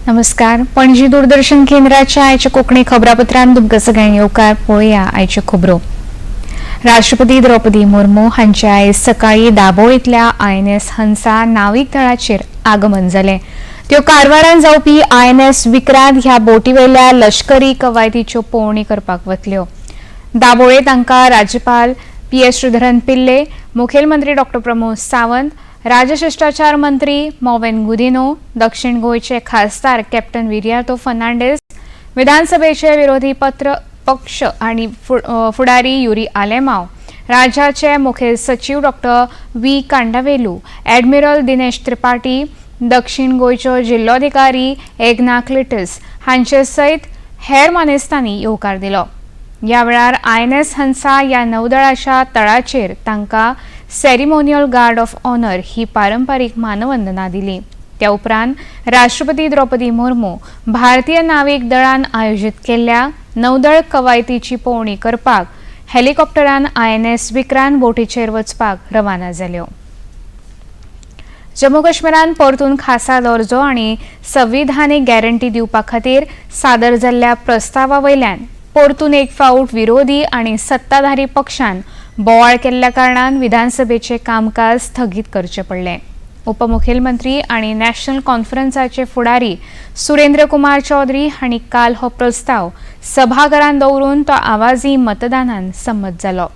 नमस्कार, पणजी दूरदर्शन केंद्राच्या आयच्या कोंकणी खबरापत्रांत तुमकां सगळ्यांक येवकार. पळोवया आयच्यो खबरो. राष्ट्रपती द्रौपदी मुर्मू हांचे आयज सकाळीं दाबोळींतल्या आयएनएस हंसा नावीक दळाचेर आगमन जालें. त्यो कारवारान जावपी आयएनएस विक्रांत ह्या बोटीवेल्या लश्करी कवायतीच्यो पळोवणी करपाक वतल्यो. दाबोळे तांकां राज्यपाल पी एस श्रीधरन पिल्ले, मुखेलमंत्री डॉक्टर प्रमोद सावंत, राजशिश्टाचार मंत्री मॉवेन गुदिनो, दक्षिण गोंयचे खासदार कॅप्टन विरियातो फर्नांडीस, विधानसभेचे विरोधी पत्र पक्ष आणि फुडारी युरी आलेमाव, राज्याचे मुखेल सचीव doctor V Kandavelu, admiral Dinesh Tripathi, दक्षिण गोंयचो जिल्लोधिकारी एग्ना क्लिटस हांचे सयत हेर मानेस्तांनी येवकार दिलो. ह्या वेळार आयएनएस हंसा ह्या नौदळाच्या तळाचेर तांकां सेरिमोनियल गार्ड ऑफ ऑनर ही पारंपारीक मानवंदना दिली. त्या उपरांत राष्ट्रपती द्रौपदी मुर्मू भारतीय नावीक दळान आयोजीत केल्ल्या नौदळ कवायतीची पळोवणी करपाक हेलिकॉप्टरान आयएनएस विक्रांत बोटीचेर वचपाक रवाना जाल्यो. जम्मू काश्मीरान परतून खासा दर्जो आनी संविधानीक गॅरंटी दिवपा खातीर सादर जाल्ल्या प्रस्तावा वयल्यान परतून एक फावट विरोधी आनी सत्ताधारी पक्षान बोवाळ केल्ल्या कारणान विधानसभेचें कामकाज स्थगीत करचें पडलें. उपमुखेलमंत्री आनी नॅशनल कॉन्फरन्साचे फुडारी सुरेंद्र कुमार चौधरी हांणी काल हो प्रस्ताव सभाघरांत दवरून तो आवाजी मतदानान संमत जालो.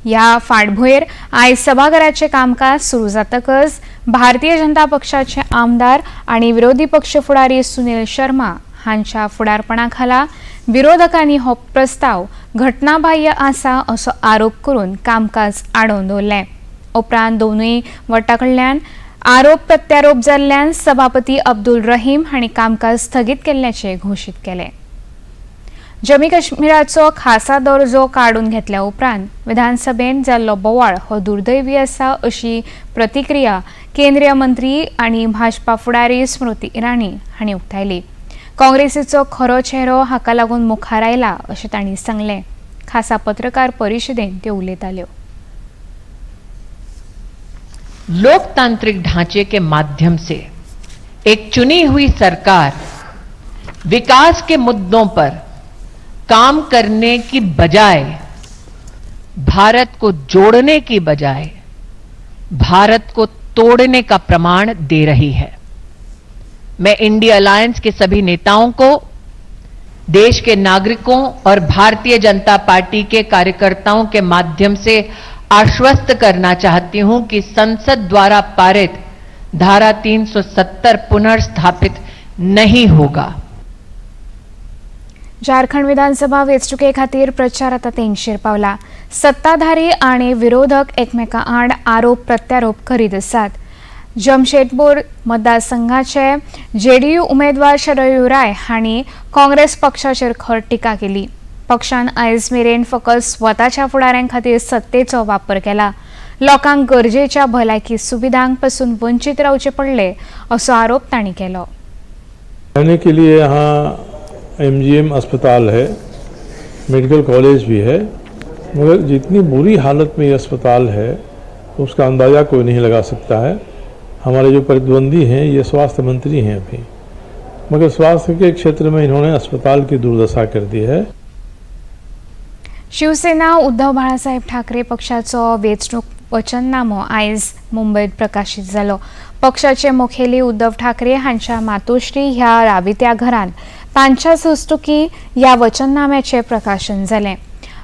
ह्या फाटभुंयेर आयज सभाघराचें कामकाज सुरू जातकच भारतीय जनता पक्षाचे आमदार आनी विरोधी पक्ष फुडारी सुनील शर्मा हांच्या फुडारपणा खाला विरोधकांनी हो प्रस्ताव घटनाबाह्य आसा असो आरोप करून कामकाज आडोवन दवरलें. उपरांत दोनूय वटा कडल्यान आरोप प्रत्यारोप जाल्ल्यान सभापती अब्दुल रहीम हांणी कामकाज स्थगीत केल्ल्याचें घोशीत केलें. जम्मू काश्मीराचो खासा दर्जो काडून घेतल्या उपरांत विधानसभेंत जाल्लो बोवाळ हो दुर्दैवी आसा अशी प्रतिक्रिया केंद्रीय मंत्री आनी भाजपा फुडारी स्मृती इराणी हांणी उक्तायली. काँग्रेसीचो खरो चेहरो हाका लागून मुखार आयला अशें तांणी सांगलें. खासा पत्रकार परिशदेंत त्यो उलयताल्यो. लोकतांत्रिक ढांचे के माध्यम से एक चुनी हुई सरकार विकास के मुद्दों पर काम करने की बजाय, भारत को जोड़ने की बजाय भारत को तोड़ने का प्रमाण दे रही है। मैं इंडिया अलायंस के सभी नेताओं को, देश के नागरिकों और भारतीय जनता पार्टी के कार्यकर्ताओं के माध्यम से आश्वस्त करना चाहती हूं कि संसद द्वारा पारित धारा 370 पुनर्स्थापित नहीं होगा। झारखंड विधानसभा वेंचणुके खातीर प्रचार आतां तेंगशेर पावला. सत्ताधारी आनी विरोधक एकमेकां आड आरोप प्रत्यारोप करीत आसात. जमशेदपूर मतदारसंघाचे जेडीयू उमेदवार शरयू राय हांणी काँग्रेस पक्षाचेर खर टिका केली. पक्षान आयज मेरेन फकत स्वताच्या फुडाऱ्यां खातीर सत्तेचो वापर केला, लोकांक गरजेच्या भलायकी सुविधांक पसून वंचीत रावचे पडले असो आरोप तांणी केलो. रहने के लिए यहाँ एमजीएम अस्पताल है, मेडिकल कॉलेज भी है, मगर जितनी बुरी हालत में ये अस्पताल है, उसका अंदाज़ा कोई नहीं लगा सकता है। हमारे जो प्रतिद्वंदी हैं, ये स्वास्थ्य मंत्री हैं अभी, मगर स्वास्थ्य के क्षेत्र में इन्होंने अस्पताल की दुर्दशा कर दी है। शिवसेना उद्धव बाळासाहेब ठाकरे पक्षाचो वेंचणूक वचननामो आयज मुंबयत प्रकाशीत जालो. पक्षाचे मुखेली उद्धव ठाकरे हांच्या मातोश्री ह्या राबित्या घरांत तांच्याच हस्तुकीं ह्या वचननाम्याचें प्रकाशन जालें.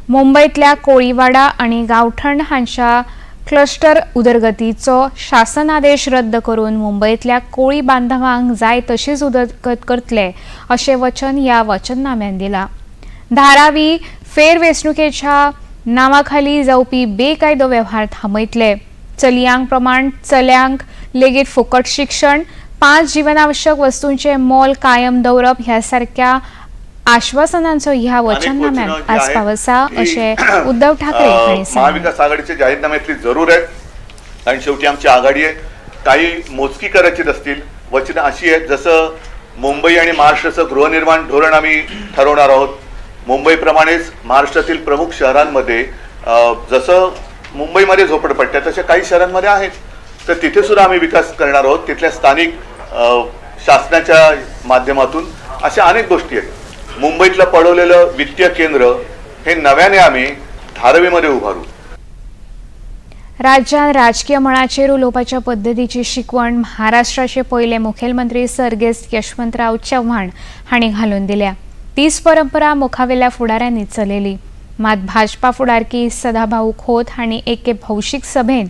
मुंबयतल्या कोळीवाडा आनी गावठण हांच्या क्लस्टर उदरगतीचो शासन आदेश रद्द करून मुंबयतल्या कोळी बांधवांक जाय तशीच उदरगत करतले अशें वचन ह्या वचननाम्यान दिलां. धारावी फेरवेंचणुकेच्या नांवाखाली जावपी बेकायदो वेव्हार थांबयतले. चलयांक प्रमाण चल्यांक लेगीत फुकट शिक्षण, 5 जीवनावश्यक वस्तूंचे मोल कायम दवरप ह्या सारक्या आश्वासनांचो ह्या वचननाम्यांत वचनं जी आहेत आस्पाव आसा ती, अशें उद्धव ठाकरे हांणी सांगलें. महाविकास आघाडीच्या जाहीरनाम्यातली जरूर आहे, कारण शेवटी आमची आघाडी आहे. काही मोजकी करायची असतील वचनं अशी आहेत, जसं मुंबई आणि महाराष्ट्राचं गृहनिर्माण धोरण आम्ही ठरवणार आहोत. मुंबईप्रमाणेच महाराष्ट्रातील प्रमुख शहरांमध्ये, जसं मुंबईमध्ये झोपडपट्ट्या तशा काही शहरांमध्ये आहेत, तर तिथे सुद्धा आम्ही विकास करणार आहोत. तिथल्या स्थानिक शासनाच्या माध्यमातून. अशा अनेक गोष्टी आहेत. मुंबईतलं पडवलेलं वित्तीय केंद्र हे नव्याने आम्ही धारावीमध्ये उभारू. राज्यात राजकीय मळाचेर उलोवपाच्या पद्दतीची शिकवण महाराष्ट्राचे पयले मुखेलमंत्री सर्गेस्त यशवंतराव चव्हाण हांणी घालून दिल्या. तीच परंपरा मुखावेल्या फुडाऱ्यांनी चलयली. मात भाजपा फुडारकी सदाभाऊ खोत हांणी एके भौशीक सभेन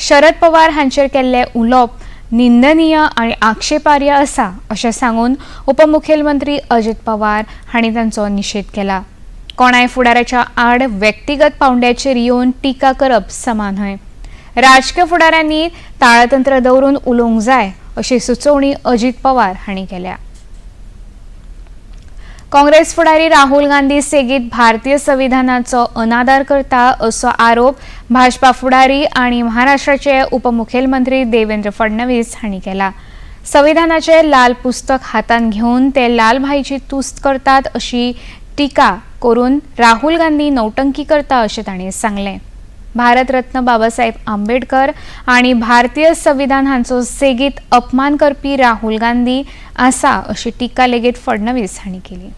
शरद पवार हांचेर केल्लें उलोवप निंदनीय आनी आक्षेपार्ह आसा अशें सांगून उपमुखेलमंत्री अजित पवार हांणी तांचो निशेध केला. कोणाय फुडाऱ्याच्या आड व्यक्तिगत पावंड्याचेर येवन टिका करप समा न्हय. राजकीय फुडाऱ्यांनी ताळतंत्र दवरून उलोवंक जाय अशी सुचोवणी अजित पवार हांणी केल्या. काँग्रेस फुडारी राहुल गांधी सेगीत भारतीय संविधानाचो अनादर करता असो आरोप भाजपा फुडारी आनी महाराष्ट्राचे उपमुखेलमंत्री देवेंद्र फडणवीस हांणी केला. संविधानाचे लाल पुस्तक हातांत घेवन ते लालभाईची तुस्त करतात अशी टिका करून राहुल गांधी नौटंकी करता अशें तांणी सांगलें. भारतरत्न बाबासाहेब आंबेडकर आनी भारतीय संविधान हांचो सेगीत अपमान करपी राहुल गांधी आसा अशी टिका लेगीत फडणवीस हांणी केली.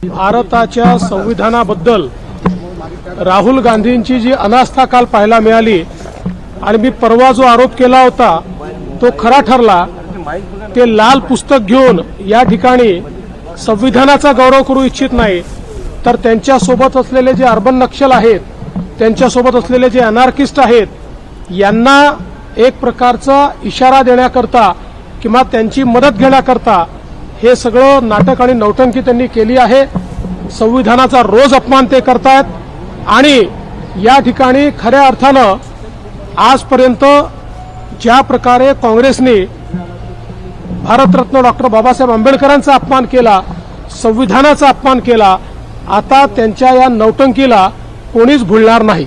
भारताच्या संविधानाबद्दल राहुल गांधींची जी अनास्था काल पाहायला मिळाली आणि मी परवा जो आरोप केला होता तो खरा ठरला. ते लाल पुस्तक घेऊन या ठिकाणी संविधानाचा गौरव करू इच्छित नाही, तर त्यांच्यासोबत असलेले जे अर्बन नक्षल आहेत, त्यांच्यासोबत असलेले जे अनार्किस्ट आहेत, यांना एक प्रकारचा इशारा देण्याकरता किंवा त्यांची मदत घेण्याकरता हे सगळं नाटक आणि नौटंकी त्यांनी केली आहे. संविधानाचा रोज अपमान ते करतायत आणि या ठिकाणी खऱ्या अर्थानं आजपर्यंत ज्या प्रकारे काँग्रेसने भारतरत्न डॉक्टर बाबासाहेब आंबेडकरांचा अपमान केला, संविधानाचा अपमान केला, आता त्यांच्या या नौटंकीला कोणीच भुलणार नाही.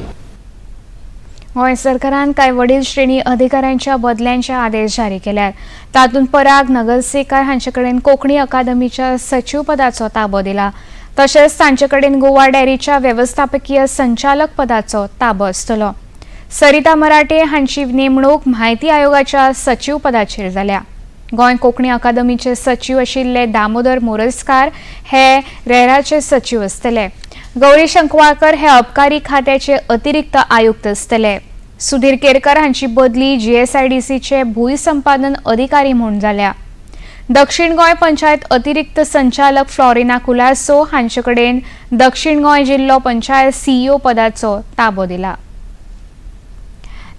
गोंय सरकारान कांय वडील श्रेणी अधिकाऱ्यांच्या बदल्यांचे आदेश जारी केल्यात. तातूंत पराग नगरसेकार हांचे कडेन कोंकणी अकादमीच्या सचीवपदाचो ताबो दिला. तशेंच तांचे कडेन गोवा डेअरीच्या वेवस्थापकीय संचालक पदाचो ताबो आसतलो. सरिता मराठे हांची नेमणूक म्हायती आयोगाच्या सचीव पदाचेर जाल्या. गोंय कोंकणी अकादमीचे सचीव आशिल्ले दामोदर मोरजकार हे रेराचे सचीव आसतले. गौरी शंकवाळकर हे अबकारी खात्याचे अतिरिक्त आयुक्त आसतले. सुधीर केरकर हांची बदली जीएसआयडीसीचे भूंय संपादन अधिकारी म्हूण जाल्या. दक्षिण गोंय पंचायत अतिरिक्त संचालक फ्लॉरिना कुलासो हांचे कडेन दक्षिण गोंय जिल्लो पंचायत सीईओ पदाचो ताबो दिला.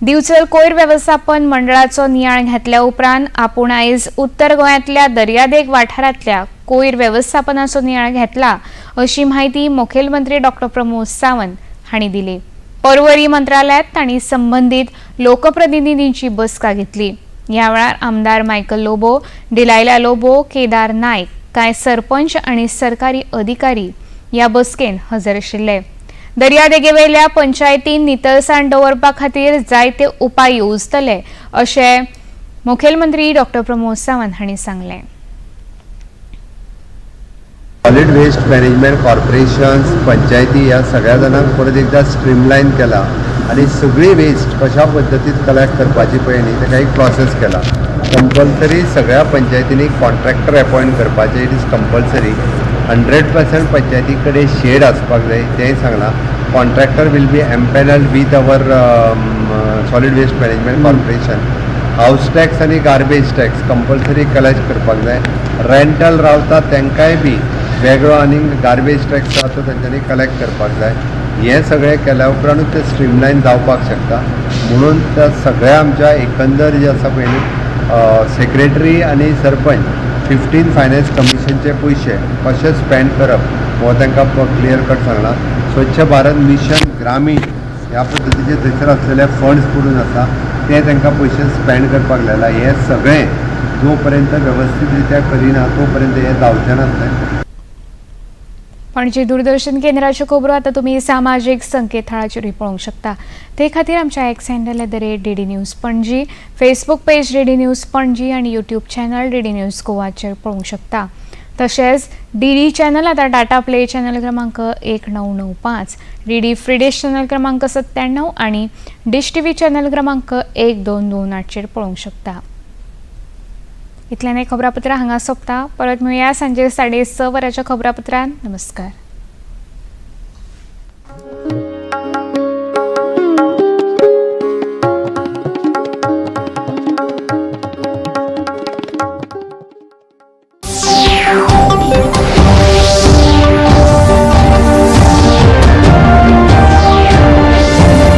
दिवचल कोयर वेवस्थापन मंडळाचो नियाळ घेतल्या उपरांत आपूण आयज उत्तर गोंयांतल्या दर्यादेग वाठारांतल्या कोयर वेवस्थापनाचो नियाळ घेतला अशी म्हायती मुखेलमंत्री डॉ प्रमोद सावंत हांणी दिली. पर्वरी मंत्रालयात तांणी संबंदीत लोकप्रतिनिधींची बसका घेतली. ह्या वेळार आमदार मायकल लोबो, डिलायला लोबो, केदार नायक, कांय सरपंच आनी सरकारी अधिकारी ह्या बसकेन हजर आशिल्ले. दर्यादेगेवेल्या पंचायतीन नितळसाण दवरपा खातीर जायते उपाय येवजतले अशें मुखेलमंत्री डॉ प्रमोद सावंत हांणी सांगलें. सॉलिड वेस्ट मॅनेजमेंट कॉर्पोरेशन्स, पंचायती ह्या सगळ्या जाणांक परत एकदा स्ट्रीमलायन केला आनी सगळी वेस्ट कशा पद्दतीन कलेक्ट करपाची पळय न्ही, ताका एक प्रोसेस केला. कंपल्सरी सगळ्या पंचायतींनी कॉन्ट्रॅक्टर अपॉयंट करपाचें, it is compulsory. 100% पंचायती कडेन शेड आसपाक जाय तेंय सांगलां. Contractor will be empanelled with our solid waste management corporation. House tax आनी गार्बेज टॅक्स कंपल्सरी कलेक्ट करपाक जाय. रेंटल रावता तांकांय बी वेगळो आनी गार्बेज टॅक्स आसा तो तेंच्यांनी कलेक्ट करपाक जाय. हें सगळें केल्या उपरांतूच तें स्ट्रीमलायन जावपाक शकता. म्हणून त्या सगळ्या आमच्या एकंदर जे आसा पळय न्ही, सेक्रेटरी आनी सरपंच 15 फायनान्स कमिशनचे पयशे कशे स्पेंड करप हो तांकां क्लियर कट सांगलां. स्वच्छ भारत मिशन ग्रामीण ह्या पद्दतीचे थंयसर आसलेले फंड्स पडून आसा, ते तांकां पयशे स्पेंड करपाक लायला. हें सगळें जो पर्यंत वेवस्थीत रित्या करिना तो पर्यंत हें जावचें नासलें. पणजी दूरदर्शन केंद्राच्यो खबरो आतां तुमी सामाजीक संकेतथळाचेरूय पळोवंक शकता. ते खातीर आमच्या X handle @DDNews Panaji, Facebook page DD News Panaji आनी यूट्यूब चॅनल डीडी न्यूज गोवाचेर पळोवंक शकता. तशेंच डीडी चॅनल आतां टाटा प्ले चॅनल क्रमांक 1995, डीडी फ्री डिश चॅनल क्रमांक 97 आनी डिश टीव्ही चॅनल क्रमांक 1228चेर पळोवंक शकता. इतल्यान हें खबरापत्र हांगा सोंपता. परत मेळया सांजे 6:30 वरांच्या खबरापत्रान. नमस्कार.